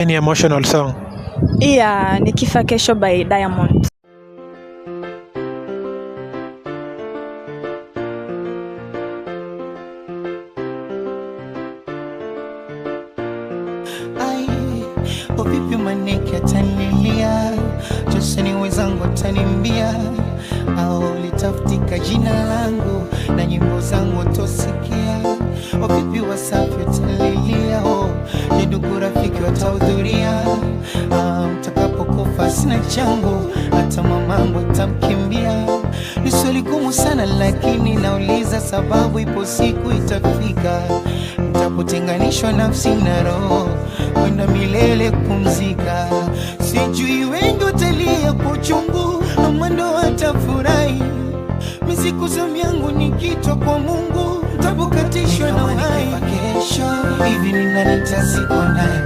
Any emotional song? Yeah, Nikifa Kesho by Diamond. Ai, uvipi maneke atanilia, Joseni wenzangu atanimbia, au litafutika jina langu na nyimbo zangu watosikia. Wavipi Wasafi watalilia, oh, je, ndugu rafiki watahudhuria? Ah, mtakapokufa sina changu, hata mamangu atamkimbia. Ni swali gumu sana, lakini nauliza sababu, ipo siku itafika nitapotenganishwa nafsi na roho kwenda milele kupumzika. Sijui wengi watalia kwa uchungu ama ndo watafurahi. Misiku zamu yangu nikitwa kwa Mungu, ntapokatishwa na uhai. Kesho hivi ni nani nitazikwa naye?